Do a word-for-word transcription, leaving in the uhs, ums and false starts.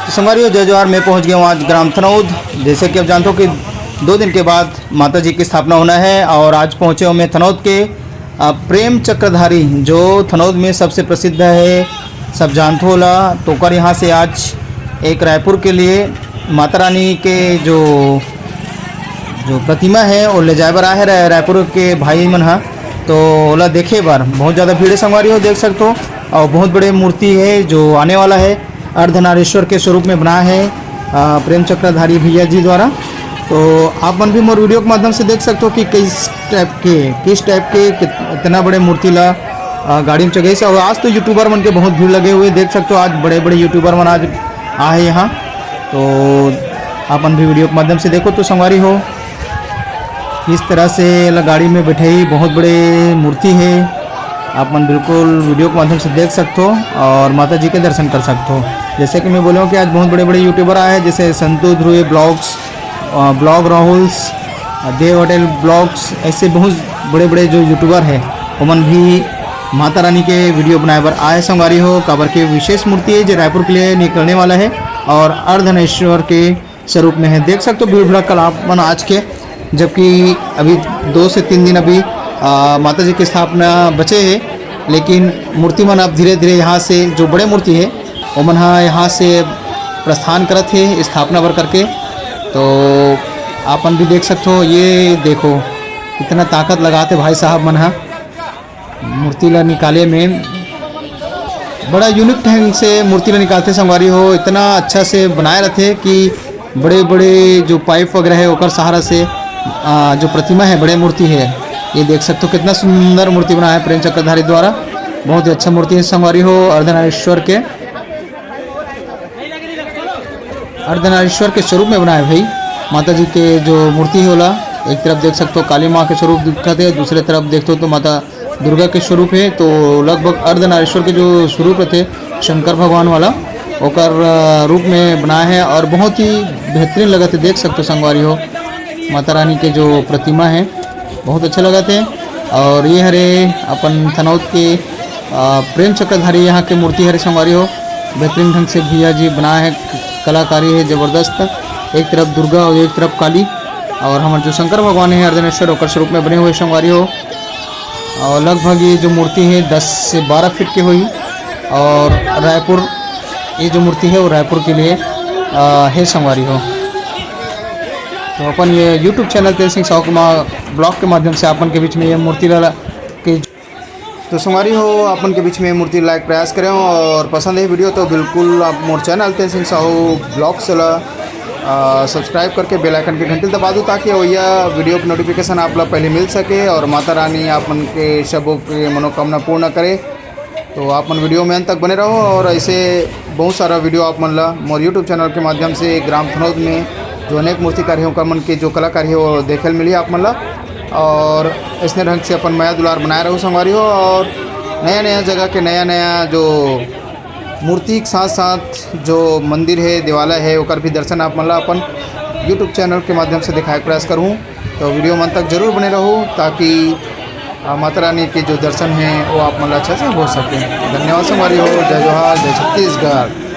संगवारी हो, जय जोहार। मैं पहुंच गया हूं आज ग्राम थनौद। जैसे कि आप जानते हो कि दो दिन के बाद माता जी की स्थापना होना है और आज पहुंचे हूं मैं थनौद के, अ, प्रेम चक्रधारी, जो थनौद में सबसे प्रसिद्ध है, सब जानत हो ला। तो ओकर यहां से आज एक रायपुर के लिए माता रानी के जो, जो प्रतिमा है, वो ले जाए बर आए हे राय-, रायपुर के भाई मन ह। तो ओला देखे बर बहुत ज्यादा भीड़ है संगवारी हो, देख सकते हो। और बहुत बड़े मूर्ति है जो आने वाला है अर्धनारीश्वर के स्वरूप में बना है, अ, प्रेम चक्रधारी भैया जी द्वारा। तो आप मन भी मोर वीडियो के माध्यम से देख सकते हो कि किस टाइप के, किस टाइप के कित-, इतना बड़े मूर्ति ला, अ, गाड़ी में चघे से। और आज तो यूट्यूबर मन के बहुत भीड़ लगे हुए, देख सकते हो आज बड़े-बड़े यूट्यूबर मन आज आहे यहाँ। तो आप मन भी वीडियो के माध्यम से देखो तो संगवारी हो, किस तरह से ल-, गाड़ी में बैठे ही बहुत बड़े मूर्ति है। आप मन बिल्कुल वीडियो के माध्यम से देख सकते हो और माता जी के दर्शन कर सकते हो। जैसे कि मैं बोला हूँ कि आज बहुत बड़े-बड़े यूट्यूबर आए हैं, जैसे संतु ध्रुवे ब्लॉग्स, अ, ब्लॉग राहुल्स, अ, देव होटल ब्लॉग्स, ऐसे बहुत बड़े-बड़े जो यूट्यूबर हैं, ओमन भी माता रानी के वीडियो बनाए बर आए संगवारी हो, काबर के विशेष मूर्ति है जो रायपुर के लिए निकलने वाला है और अर्धनारीश्वर के स्वरूप में है। देख सकते हो भीड़ भड़क्का आप मन आज के, जबकि अभी दो से तीन दिन अभी, आ, माता जी की स्थापना बचे है, लेकिन मूर्ति मन अब धीरे धीरे यहाँ से जो बड़े मूर्ति है, ओमन ह यहाँ से प्रस्थान करत हे स्थापना बर करके। तो आप मन भी देख सकते हो, ये देखो कितना ताकत लगाते भाई साहब मन ह मूर्ति ला निकाले में। बड़ा यूनिक ढंग से मूर्ति ला निकालते संगवारी हो, इतना अच्छा से बनाए रहते कि बड़े-बड़े जो पाइप वगैरह है ओकर सहारा से, आ, जो प्रतिमा है, बड़े मूर्ति है, ये देख सकते हो कितना सुंदर मूर्ति बनाया है प्रेम चक्रधारी द्वारा। बहुत ही अच्छा मूर्ति है संगवारी हो अर्धनारीश्वर के। अर्धनारीश्वर के स्वरूप में बनाए भाई। माता जी के जो मूर्ति है ओला एक तरफ देख सकते हो काली माँ के स्वरूप दिखत है, दूसरे तरफ देखते हो तो माता दुर्गा के स्वरूप है। तो लगभग अर्धनारीश्वर के जो स्वरूप रहते शंकर भगवान वाला, ओकर, अ, रूप में बनाए है और बहुत ही बेहतरीन लगत है। देख सकते हो संगवारी हो, माता रानी के जो प्रतिमा है बहुत अच्छा लगत है। और ये हरे अपन थनौद के, अ, प्रेम चक्रधारी यहाँ के मूर्ति हरे संगवारी हो, बेहतरीन ढंग से भैया जी बनाए है, क-, कलाकारी है जबरदस्त। एक तरफ दुर्गा और एक तरफ काली, और हमर जो शंकर भगवान है अर्धनारीश्वर ओकर स्वरूप में बने हुए संगवारी हो। और लगभग ये जो मूर्ति है दस से बारह फीट के होही, और रायपुर, ये जो मूर्ति है वो रायपुर के लिए, अ, है संगवारी हो। तो अपन ये YouTube चैनल तेज सिंह साहू कुमार ब्लॉग के माध्यम से अपन के बीच में ये मूर्ति ला, ला के तो संगवारी हो, अपन के बीच में मूर्ति लाइक प्रयास करें और पसंद है वीडियो तो बिल्कुल आप मोर चैनल तेज सिंह साहू ब्लॉग्स ला, आ, सब्सक्राइब करके बेल आइकन के घंटी दबा दो, ताकि भैया वीडियो की नोटिफिकेशन आप ला पहले मिल सके और माता रानी आप मन के सबों के मनोकामना पूर्ण करे। तो आप मन वीडियो में अंत तक बने रहो और ऐसे बहुत सारा वीडियो आप मन ला मोर YouTube चैनल के माध्यम से ग्राम थनौद में जो अनेक मूर्तिकार है ओकर मन के जो कलाकारी है वो देखे ल मिली आप मन ला। और ऐसने ढंग से अपन मया दुलार बनाए रहो संगवारी हो। और नया नया जगह के नया नया जो मूर्ति के साथ साथ जो मंदिर है, देवालय है, ओकर भी दर्शन आप मन ला अपन YouTube चैनल के माध्यम से दिखाए के प्रयास करूँ। तो वीडियो में अंत तक जरूर बने रहो, ताकि, आ, माता रानी के जो दर्शन है वो आप मन ला अच्छा से हो सके। धन्यवाद संगवारी हो। जय जोहार, जय छत्तीसगढ़।